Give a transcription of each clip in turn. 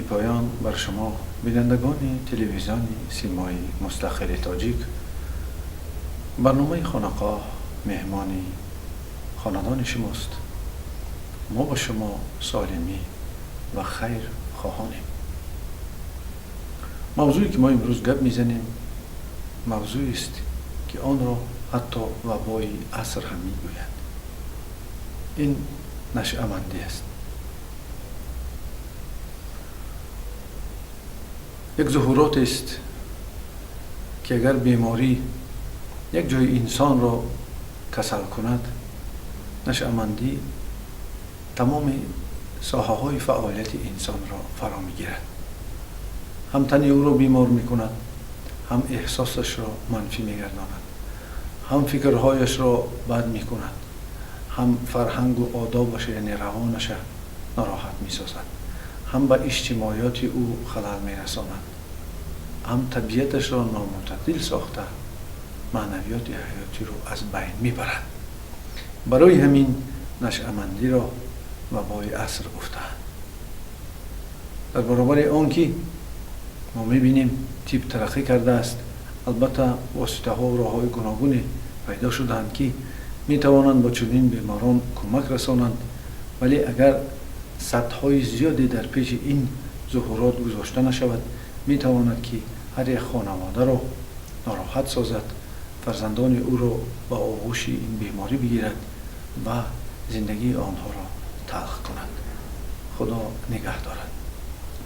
Бепоён бар шумо, бинандагони телевизиони Симои Мустақили Тоҷик. Барномаи Хонақоҳ меҳмони хонадони шумост. Мо ба шумо солимӣ ва хайр хоҳонем. Мавзӯе ки мо имрӯз гап мезанем, мавзӯест, ки онро ҳатто вабои аср ҳам мегӯянд. Ин нашъамандӣ аст. Як зуҳуротест, ки агар беморӣ як ҷои инсонро касал кунад, нашъамандӣ тамоми соҳаҳои фаъолияти инсонро фаро мегирад. Ҳам тани ӯро бемор мекунад, ҳам эҳсосашро манфӣ мегардонад, ҳам фикрҳояшро бад мекунад, ҳам фарҳангу одобаша, яъне равонаша нороҳат месозад, ҳам ба иҷтимоиёти ӯ халал мерасонад, ҳам табиаташро номӯътадил сохта, маънавиёти ҳаётиро аз байн мебарад. Барои ҳамин нашъамандиро вабои аср гуфтаанд. Дар баробари он ки мо мебинем, тиб тараққӣ кардааст, албатта, воситаҳо, роҳҳои гуногуне пайдо шудаанд, ки метавонанд ба чунин беморон кӯмак расонанд, вале агар садҳои зиёде дар пеши ин зуҳурот гузошта нашавад, метавонад, ки ҳар як хонаводаро нороҳат созад, фарзандони ӯро ба оғӯши ин беморӣ бигирад ва зиндагии онҳоро талх кунад. Худо нигаҳ дорад.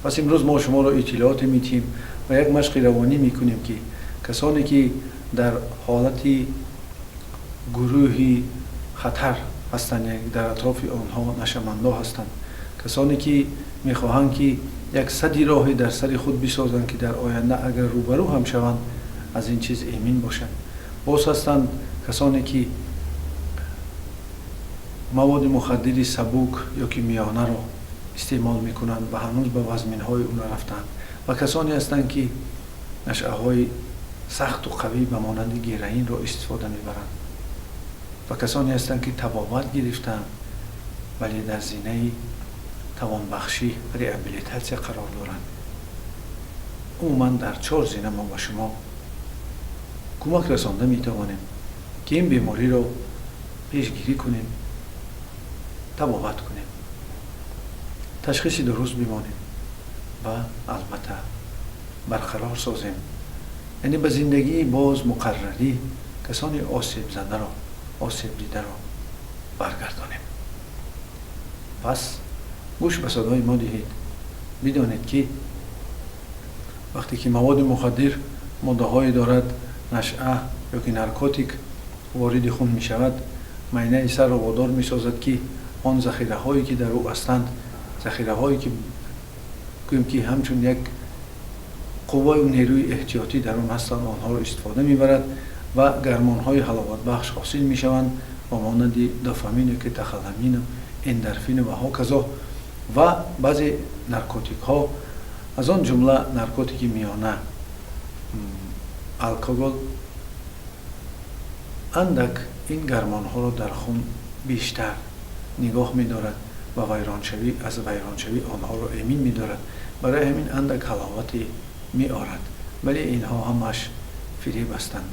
Пас имрӯз мо шуморо иттилооте медиҳем ва як машқи равонӣ мекунем, ки касоне ки дар ҳолати гурӯҳи хатар ҳастанд, яъне дар атрофи онҳо нашъамандо ҳастанд, касоне ки мехоҳанд, ки як сади роҳе дар сари худ бисозанд, ки дар оянда агар рӯбарӯ ҳам шаванд, аз ин чиз эмин бошанд. Боз ҳастанд касоне, ки маводи мухаддири сабук ё ки миёнаро истеъмол мекунанд ва ҳанӯз ба вазминҳои ӯ нарафтаанд, ва касоне ҳастанд, ки нашъаҳои сахту қавӣ ба монанди героинро истифода мебаранд, ва касоне ҳастанд, ки табобат гирифтаанд, вале дар зинаи тавонбахшӣ, реабилитатсия қарор доранд. Умуман, дар чор зина мо ба шумо кӯмак расонда метавонем, ки ин бемориро пешгирӣ кунем, табобат кунем, ташхиси дуруст бимонем ва албатта барқарор созем, яъне ба зиндагии боз муқаррарӣ касони осебзадаро, осебдидаро баргардонем. Пас гӯш ба садои мо диҳед. Бидонед, ки вақте ки маводи мухаддир, моддаҳое дорад нашъа ё ки наркотик, вориди хун мешавад, майнаи сарро водор месозад, ки он захираҳое ки дар ӯ ҳастанд, захираҳое ки гӯем ки ҳамчун як қувваю нерӯи эҳтиётӣ дар он ҳастанд, онҳоро истифода мебарад ва гармонҳои ҳаловатбахш ҳосил мешаванд, ба монанди дофамину, катехоламину, эндорфину ва ҳоказо. Ва баъзе наркотикҳо, аз он ҷумла наркотики миёна, алкогол, андак ин гармонҳоро дар хун бештар нигоҳ медорад ва вайроншавӣ аз вайроншавӣ онҳоро эмин медорад. Барои ҳамин андак ҳаловате меорад, вале инҳо ҳамаш фиреб ҳастанд.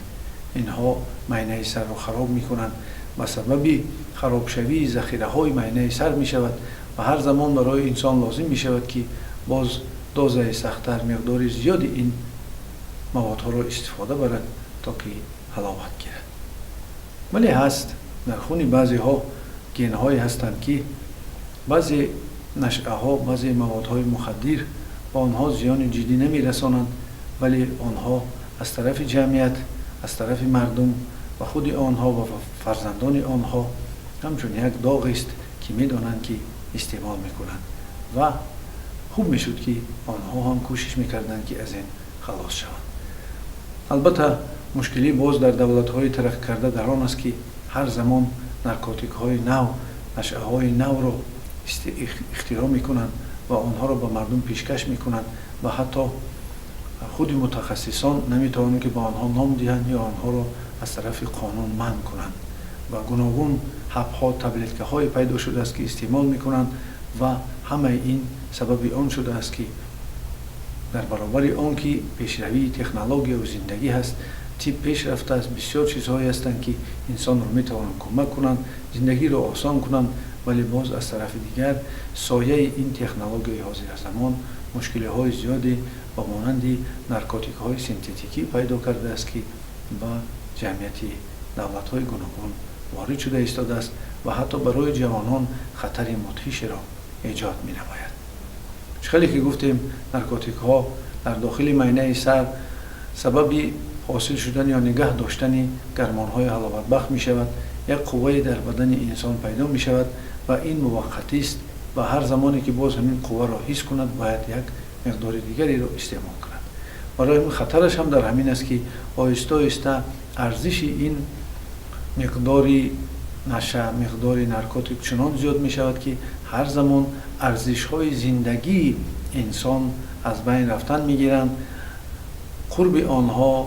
Инҳо майнаи сарро хароб мекунанд. Ба сабаби харобшавии захираҳои майнаи сар мешавад ва ҳар замон барои инсон лозим мешавад, ки боз дозаи сахттар, миқдори зиёди ин маводҳоро истифода барад, то ки ҳаловат гирад. Вале ҳаст, дар хуни баъзеҳо генҳое ҳастанд, ки баъзе нашъаҳо, баъзе маводҳои мухаддир ба онҳо зиёни ҷиддӣ намерасонанд, вале онҳо аз тарафи ҷамъият, аз тарафи мардум ва худи онҳо ва фарзандони онҳо ҳамчун як доғест, ки медонанд, ки истеъмол мекунанд, ва хуб мешуд, ки онҳо ҳам кӯшиш мекарданд, ки аз ин халос шаванд. Албатта, мушкилӣ боз дар давлатҳои тараққӣ карда дар он аст, ки ҳар замон наркотикҳои нав, нашъаҳои навро ихтироъ мекунанд ва онҳоро ба мардум пешкаш мекунанд, ва ҳатто худи мутахассисон наметавонанд, ки ба онҳо ном диҳанд ё онҳоро аз тарафи қонун манъ кунанд. Ва гуногун ҳабҳо, таблеткаҳое пайдо шудааст, ки истеъмол мекунанд, ва ҳамаи ин сабаби он шудааст, ки Дар баробари он ки пешравии технологияву зиндагӣ ҳаст, тиб пеш рафтааст, бисёр чизҳое ҳастанд, ки инсонро метавонанд кӯмак кунанд, зиндагиро осон кунанд, вале боз аз тарафи дигар сояи ин технологияи ҳозиразамон мушкилиҳои зиёде ба монанди наркотикҳои синтетикӣ пайдо кардааст, ки ба ҷамъияти давлатҳои гуногун ворид шуда истодааст ва ҳатто барои ҷавонон хатари мудҳишеро эҷод менамояд. Чӣ хеле ки гуфтем, наркотикҳо дар дохили майнаи сар сабаби ҳосил шудан ё нигаҳ доштани гормонҳои ҳаловатбахш мешавад. Як қуввае дар бадани инсон пайдо мешавад ва ин муваққатист ва ҳар замоне ки боз ҳамин қувваро ҳис кунад, бояд як миқдори дигареро истеъмол кунад. Барои ҳамин хатараш ҳам дар ҳамин аст, ки оҳиста оҳиста арзиши ин миқдори наша, миқдори наркотик чунон зиёд мешавад, ки ҳар замон арзишҳои зиндагии инсон аз байн рафтан мегиранд, қурби онҳо,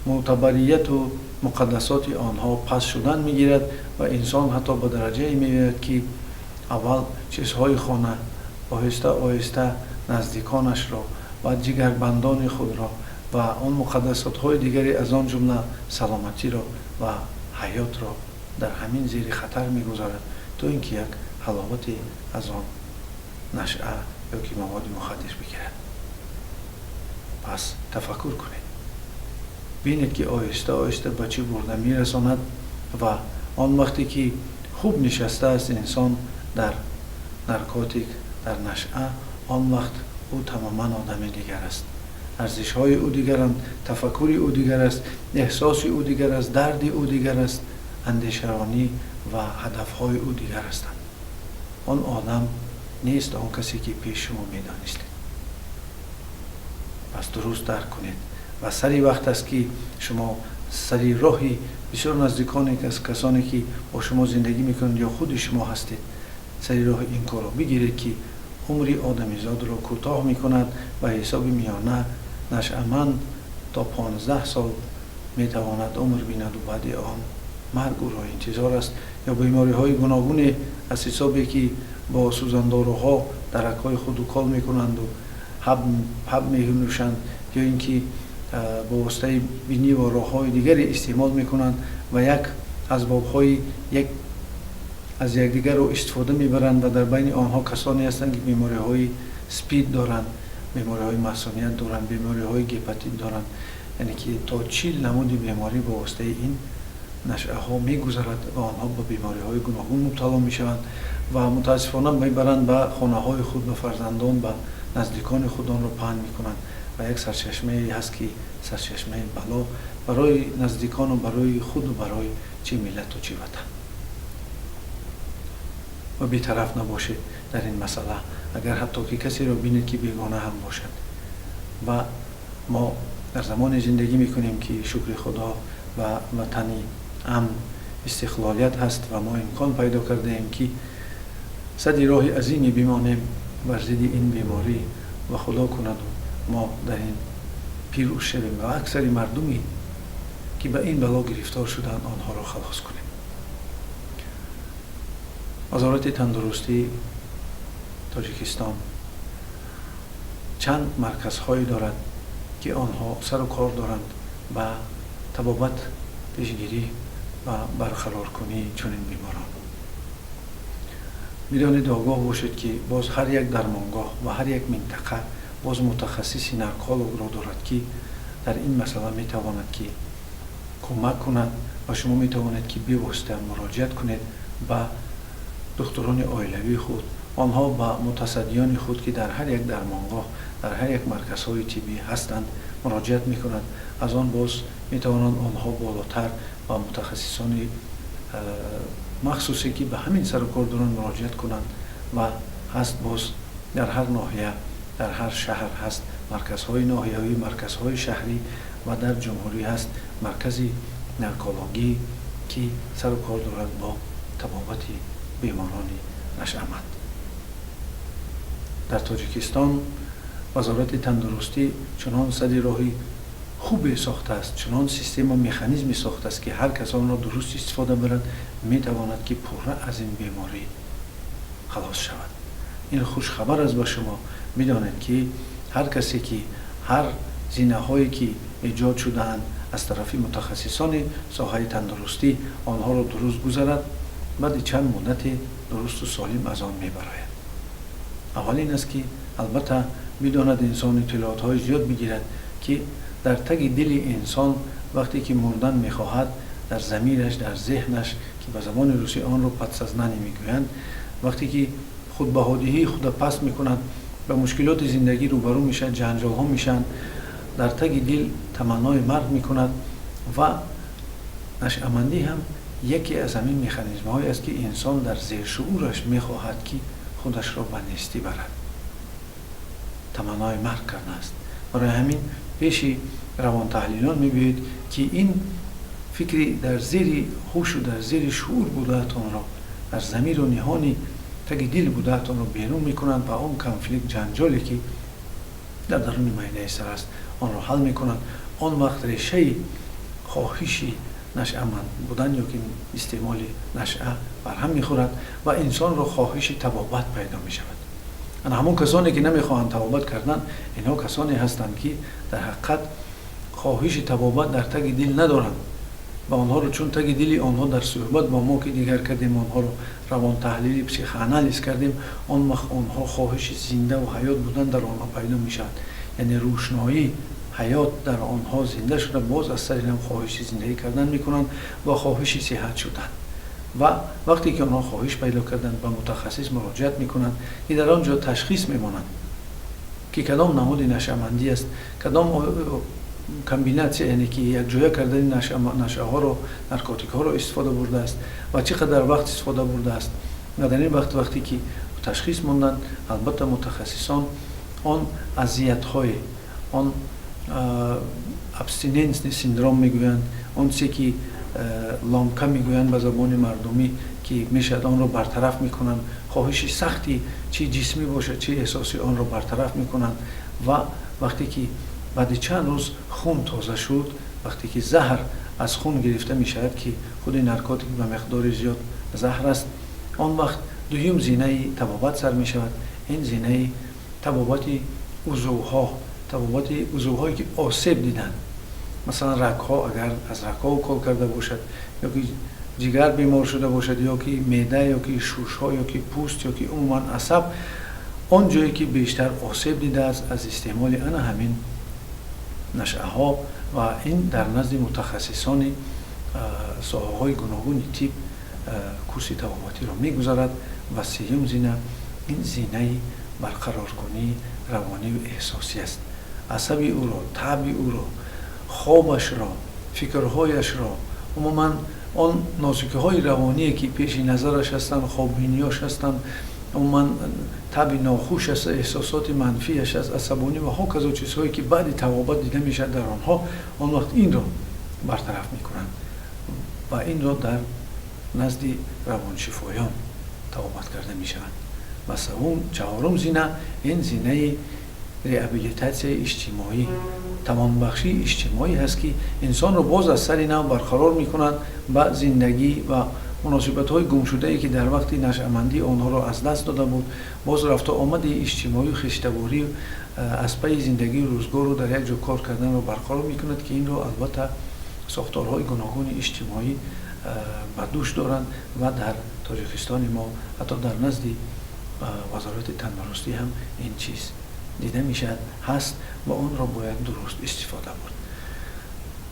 мӯътабарияту муқаддасоти онҳо паст шудан мегирад ва инсон ҳатто ба дараҷае меояд, ки аввал чизҳои хона, оҳиста оҳиста наздиконашро ва ҷигарбандони худро ва он муқаддасотҳои дигаре, аз он ҷумла саломатиро ва ҳаётро дар ҳамин зери хатар мегузорад, то ин ки як ҳаловате аз он нашъа ё ки маводи мухаддир бигирад. Пас тафаккур кунед, бинед, ки оҳиста оҳиста ба чӣ бурда мерасонад. Ва он вақте ки хуб нишастааст инсон дар наркотик, дар нашъа, он вақт ӯ тамоман одами дигар аст, арзишҳои ӯ дигаранд, тафаккури ӯ дигар аст, эҳсоси ӯ дигар аст, дарди ӯ дигар аст, андешаронӣ ва ҳадафҳои ӯ дигар ҳастанд. Он одам нест, он касе ки пеш шумо медонистед. Пас дуруст дарк кунед ва сари вақт аст, ки шумо сари роҳи бисёр наздиконе аз касоне ки бо шумо зиндагӣ мекунанд ё худи шумо ҳастед, сари роҳи ин корро бигиред, ки умри одамизодро кӯтоҳ мекунад. Ба ҳисоби миёна нашъаманд то 15 сол метавонад умр бинаду баъди он марг ӯро интизор аст ё бемориҳои гуногуне, аз ҳисобе ки бо сӯзандоруҳо даракҳои худ укол мекунанду ҳаб менӯшанд ё ин ки бо воситаи бинӣ ва роҳҳои дигаре истеъмол мекунанд ва як асбобҳои як аз якдигарро истифода мебаранд. Ва дар байни онҳо касоне ҳастанд, ки бемориҳои СПИД доранд, бемориҳои масуният доранд, бемориҳои гепатит доранд, яъне ки то 40 намуди беморӣ бо воситаи ин нашъаҳо мегузарад ва онҳо ба бемориҳои гуногун мубтало мешаванд ва мутаассифона мебаранд ба хонаҳои худ, ба фарзандон, ба наздикони худ онро паҳн мекунанд. Ва як сарчашмае ҳаст, ки сарчашмаи бало барои наздикону барои худу барои чӣ миллату чӣ ватан. Ва бетараф набошед дар ин масъала, агар ҳатто ки касеро бинед, ки бегона ҳам бошад. Ва мо дар замоне зиндагӣ мекунем, ки шукри Худо ба ватани амн, истиқлолият ҳаст ва мо имкон пайдо кардаем, ки сади роҳи азиме бимонем бар зидди ин беморӣ. Ва Худо кунаду мо дар ин пирӯз шавем ва аксари мардуме ки ба ин бало гирифтор шуданд, онҳоро халос кунем. Вазорати тандурустии Тоҷикистон чанд марказҳое дорад, ки онҳо сару кор доранд ба табобат, пешгирӣ ва барқароркунии чунин беморон. Медонед, огоҳ бошед, ки боз ҳар як дармонгоҳ ва ҳар як минтақа боз мутахассиси наркологро дорад, ки дар ин масъала метавонад ки кӯмак кунад. Ва шумо метавонед, ки бевосита муроҷиат кунед ба духтурони оилавии худ, онҳо ба мутасаддиёни худ, ки дар ҳар як дармонгоҳ, дар ҳар як марказҳои тиббӣ ҳастанд, муроҷиат мекунанд. Аз он боз метавонанд онҳо болотар ба мутахассисони махсусе, ки ба ҳамин сару кор доранд, муроҷиат кунанд. Ва ҳаст боз дар ҳар ноҳия, дар ҳар шаҳр ҳаст марказҳои ноҳиявӣ, марказҳои шаҳрӣ ва дар ҷумҳурӣ ҳаст маркази наркологӣ, ки сару кор дорад бо табобати беморони нашъаманд. Дар Тоҷикистон Вазорати тандурустӣ чунон сади роҳи хубе сохтааст, чунон система, механизме сохтааст, ки ҳар кас онро дуруст истифода барад, метавонад ки пурра аз ин беморӣ халос шавад. Ин хушхабар аст ба шумо. Бидонед, ки ҳар касе ки Ҳар зинаҳое, ки эҷод шудаанд аз тарафи мутахассисони соҳаи тандурустӣ, онҳоро дуруст гузарад, баъди чанд муддате дурусту солим аз он мебарояд. Аввал ин аст, ки албатта бидонад инсон, иттилоотҳои зиёд бигирад, ки дар таги дили инсон вақте ки мурдан мехоҳад, дар замираш, дар зеҳнаш, ки ба забони русӣ онро подсознание мегӯянд, вақте ки худбаҳодиҳии худа паст мекунад, ба мушкилоти зиндагӣ рӯбарӯ мешавад, ҷанҷолҳо мешаванд, дар таги дил таманнои марг мекунад. Ва нашъамандӣ ҳам яке аз ҳамин механизмҳое аст, ки инсон дар зершуураш мехоҳад, ки худашро ба нестӣ барад, таманнои марг кардааст. Барои ҳамин пеши равонтаҳлилон мебиёед, ки ин фикри дар зери ҳушу дар зери шуур будаатонро, дар замиру ниҳони таги дил будаатонро берун мекунанд ва он конфликт, ҷанҷоле, ки дар даруни майнаи сар аст, онро ҳал мекунанд. Он вақт решаи хоҳиши нашъаманд будан ё ки истеъмоли нашъа барҳам мехӯрад ва инсонро хоҳиши табобат пайдо мешавад. Ана ҳамон касоне, ки намехоҳанд табобат кардан, инҳо касоне ҳастанд, ки дар ҳақиқат хоҳиши табобат дар таги дил надоранд. Ва онҳоро, чун таги дили онҳо дар суҳбат бо мо, ки дигар кардем, онҳоро равонтаҳлили, психоанализ кардем, он вақт онҳо хоҳиши зиндаву ҳаёт будан дар онҳо пайдо мешавад, яъне рӯшноӣ ҳаёт дар онҳо зинда шуда, боз аз сари нав хоҳиши зиндагӣ кардан мекунанд ва хоҳиши сиҳат шудан. Ва вақте ки онҳо хоҳиш пайдо карданд, ба мутахассис муроҷиат мекунанд, ки дар он ҷо ташхис мемонанд, ки кадом намуди нашъамандӣ аст, кадом комбинатсия, яъне ки якҷоя кардани нашъаҳоро, наркотикҳоро истифода бурдааст ва чӣ қадар вақт истифода бурдааст. Ва дар ин вақт, вақте ки ташхис монданд, албатта мутахассисон он азиятҳое, он абстинентный синдром мегӯянд, он чизе ки ломка мегӯянд ба забони мардумӣ, ки мешавад, онро бартараф мекунанд. Хоҳиши сахти, чӣ ҷисмӣ бошад, чӣ эҳсосӣ, онро бартараф мекунанд. Ва вақте ки баъди чанд рӯз хун тоза шуд, вақте ки заҳр аз хун гирифта мешавад, ки худи наркотик ба миқдори зиёд заҳр аст, он вақт дуюм зинаи табобат сар мешавад. Ин зинаи табобати узвҳо, табобати узвҳое, ки осеб диданд, масалан рагҳо, агар аз рагҳо укол карда бошад, ё ки ҷигар бемор шуда бошад, ё ки меъда, ё ки шушҳо, ё ки пӯст, ё ки умуман асаб, он ҷое ки бештар осеб дидааст аз истеъмоли ана ҳамин нашъаҳо. Ва ин дар назди мутахассисони соҳаҳои гуногуни тиб курси табобатиро мегузарад. Ва сеюм зина, ин зинаи барқароркунии равонию эҳсосӣ аст. Асаби ӯро, таби ӯро, хобашро, фикрҳояшро, умуман он нозукиҳои равоние, ки пеши назараш ҳастанд, хоббиниёш ҳастанд, умуман таби нохуш аст, эҳсосоти манфиаш аст, асабонӣ ва ҳоказо, чизҳое, ки баъди табобат дида мешавад дар онҳо, он вақт инро бартараф мекунанд ва инро дар назди равоншифоён табобат карда мешаванд. Ва севум, чаҳорум зина, ин зинаи реабилитатсияи иҷтимоӣ, тавонбахшии иҷтимоӣ ҳаст, ки инсонро боз аз сари нав барқарор мекунад ба зиндагӣ ва муносибатҳои гумшудае, ки дар вақти нашъамандӣ онҳоро аз даст дода буд. Боз рафту омади иҷтимоию хештаворӣ, аз пайи зиндагии рӯзгору дар як ҷо кор карданро барқарор мекунад, ки инро албатта сохторҳои гуногуни иҷтимоӣ ба дӯш доранд. Ва дар Тоҷикистони мо ҳатто дар назди Вазорати тандурустӣ ҳам ин чиз дида мешавад, ҳаст ва онро бояд дуруст истифода бурд.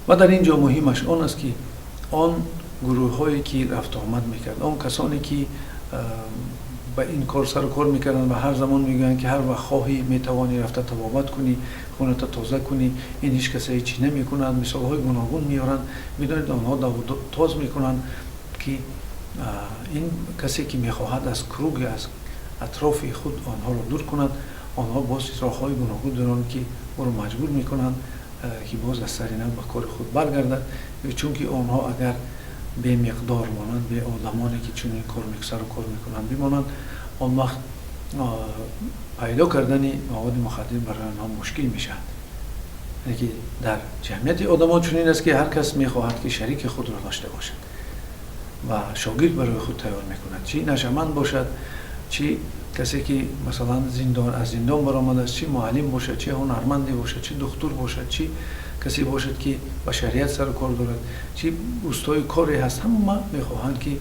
Ва дар ин ҷо муҳимаш он аст, ки он гурӯҳҳое, ки рафтуомад мекард, он касоне, ки ба ин кор сару кор мекарданд ва ҳар замон мегӯянд, ки ҳар вақт хоҳӣ, метавонӣ рафта табобат кунӣ, хуната тоза кунӣ, ин ҳеҷ касе ҳеҷ чиз намекунад, мисолҳои гуногун меоранд, бидонед, онҳо давтоз мекунанд, ки ин касе, ки мехоҳад аз круг и аз атрофи худ онҳоро дур кунад, онҳо боз роҳҳои гуногун доранд, ки ӯро маҷбур мекунанд, ки боз аз сари нав ба кори худ баргардад. Чунки онҳо агар бемиқдор монанд, бе одамоне, ки чунин кор сару кор мекунанд, бимонанд, он вақт пайдо кардани маводи мухаддир барои онҳо мушкил мешавад. Яъне ки дар ҷамъияти одамо чунин аст, ки ҳар кас мехоҳад, ки шарики худро дошта бошад ва шогирд барои худ тайёр мекунад, чӣ нашъаманд бошад, чӣ касе касе ки масалан зиндон аз зиндон баромадааст, чӣ муаллим бошад, чӣ ҳунарманде бошад, чӣ духтур бошад, чӣ касе бошад ки ба шариат сару кор дорад, чӣ устои коре ҳаст, ҳама мехоҳанд ки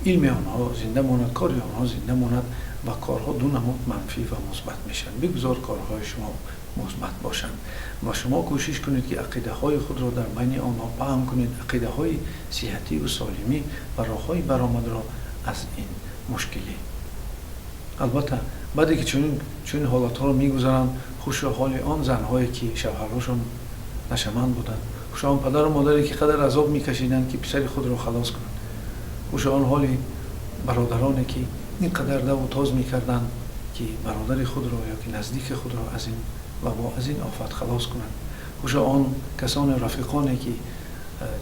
илми онҳо зинда монад, кори онҳо зинда монад ва корҳо ду намуд манфӣ ва мусбат мешаванд. Бигузор корҳои шумо мусбат бошанд ва шумо кӯшиш кунед ки ақидаҳои худро дар байни онҳо паҳн кунед, ақидаҳои сиҳативу солимӣ ва роҳҳои баромадро аз ин мушкилӣ. Албатта, баъде ки чунин ҳолатҳоро мегузаранд, хушо ҳоли он занҳое ки шавҳарҳошон нашаманд буданд, хушо он падару модаре ки қадар азоб мекашиданд ки писари худро халос кунанд, хушо он ҳоли бародароне ки ин қадар даву тоз мекарданд ки бародари худро ё ки наздики худро аз ин вабо, аз ин офат халос кунанд, хушо он касоне рафиқоне ки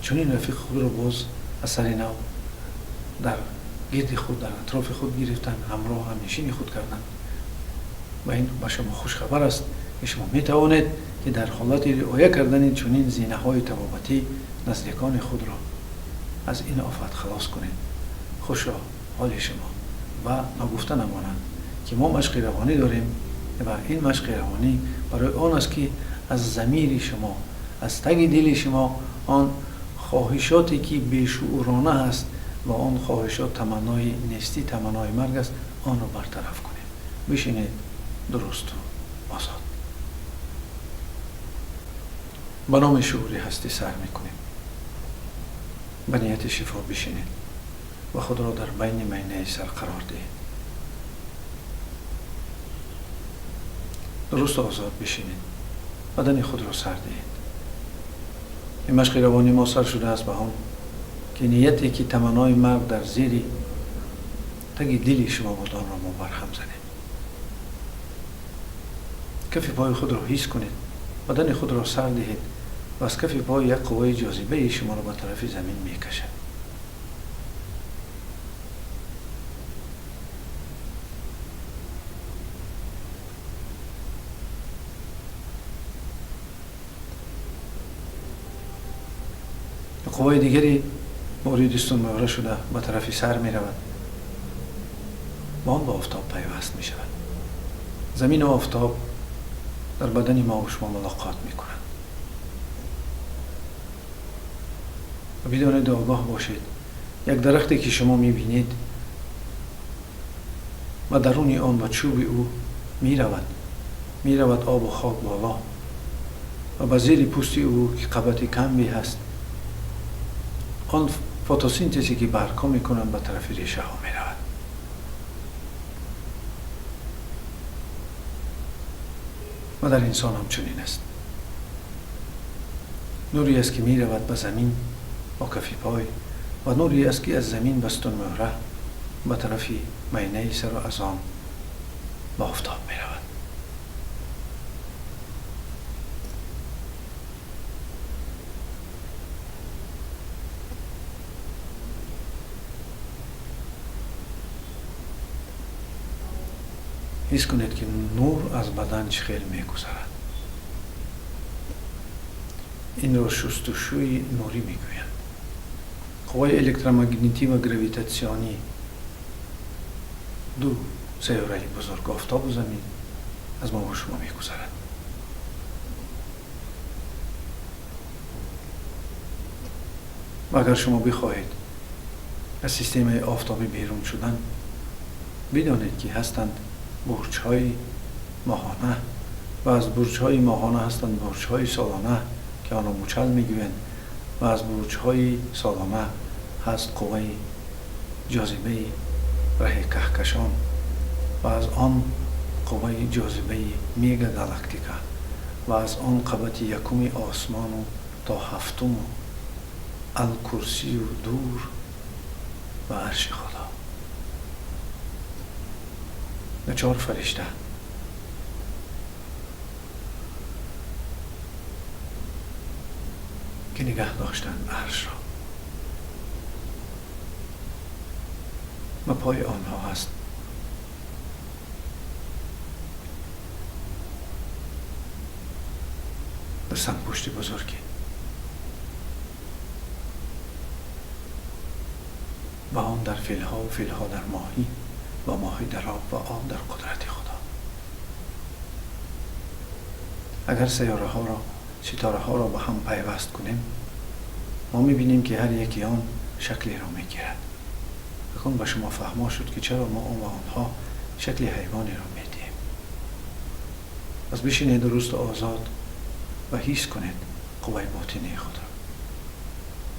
чунин рафиқи худро боз аз сари нав дар гирди худ, дар атрофи худ гирифтанд, ҳамроҳ ҳамнишини худ карданд. Ва ин ба шумо хушхабар аст ки шумо метавонед ки дар ҳолати риоя кардани чунин зинаҳои табобатӣ наздикони худро аз ин офат халос кунед. Хушо ҳоли шумо. Ва ногуфта намонад ки мо машқи равонӣ дорем ва ин машқи равонӣ барои он аст ки аз замири шумо, аз таги дили шумо он хоҳишоте ки бешуурона аст ва он хоҳишот таманнои нестӣ, таманнои марг аст, онро бартараф кунед. Бишинед дурусту озод. Ба номи шуури ҳастӣ сар мекунем. Ба нияти шифо бишинед ва худро дар байни майнаи сар қарор диҳед. Дурусту озод бишинед, бадани худро сар диҳед. Ин машқи равонии мо сар шудааст ба он ки нияте ки таманнои марг дар зери таги дили шумо буд, онро мо барҳам занем. Кафи пои худро ҳис кунед, бадани худро сар диҳед ва аз кафи пой як қувваи ҷозибаи шуморо ба тарафи замин мекашад. Қувваи дигаре вориди стунмуҳра шуда ба тарафи сар меравад ва он ба офтоб пайваст мешавад. Замину офтоб дар бадани мо ва шумо мулоқот мекунанд. Ва бидонед, огоҳ бошед, як дарахте ки шумо мебинед ва даруни он ва чӯби ӯ меравад обу хок боло ва ба зери пӯсти ӯ ки қабати камби ҳаст, он фотосинтезе ки баргҳо мекунанд ба тарафи решаҳо меравад. Ва дар инсон ҳам чунин аст. Нуре аст ки меравад ба замин бо кафи пой ва нуре аст ки аз замин ба стунмуҳра ба тарафи майнаи сару аз он ба офтоб меравад. Ҳис кунед ки нур аз бадан чӣ хел мегузарад. Инро шустушӯи нурӣ мегӯянд. Қувваи электромагнитӣ ва гравитатсионӣ ду сайёраи бузург, офтобу замин, аз мо ва шумо мегузарад. Ва агар шумо бихоҳед аз системаи офтобӣ берун шудан, бидонед ки ҳастанд бурҷҳои моҳона ва аз бурҷҳои моҳона ҳастанд бурҷҳои солона ки онро мучал мегӯянд ва аз бурҷҳои солона ҳаст қувваи ҷозибаи раҳи каҳкашон ва аз он қувваи ҷозибаи мегагалактика ва аз он қабати якуми осмону то ҳафтуму алкурсию дур ва арши Худо. Чор фаришта ки нигаҳ доштанд аршро ва пои онҳо ҳаст дар сангпушти бузургӣ ва он дар филҳо ва филҳо дар моҳӣ ва моҳӣ дар об ва об дар қудрати Худо. Агар сайёраҳоро, ситораҳоро ба ҳам пайваст кунем, мо мебинем, ки ҳар яки он шаклеро мегирад. Акнун ба шумо фаҳмо шуд, ки чаро мо ба онҳо шакли ҳайвонеро медиҳем. Пас бишинед дурусту озод ва ҳис кунед қувваи ботинии худро,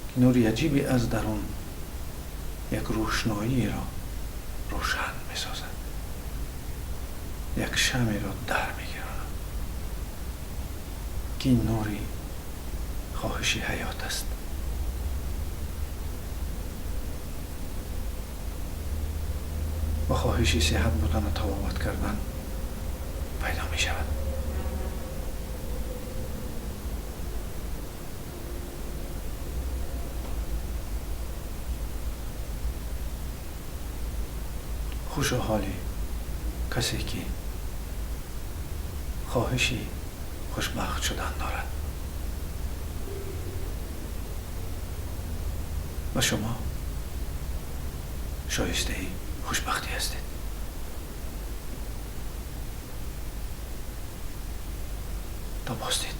ки нури аҷибе аз дарун як рӯшноиро рӯшан месозад, як шамеро дар мегиронад, ки ин нури хоҳиши ҳаёт аст. Ва хоҳиши сиҳат будану табобат кардан пайдо мешавад. Хушо ҳоли касе, ки хоҳиши хушбахт шудан дорад. Ва шумо шоистаи хушбахтӣ ҳастед. То боздид.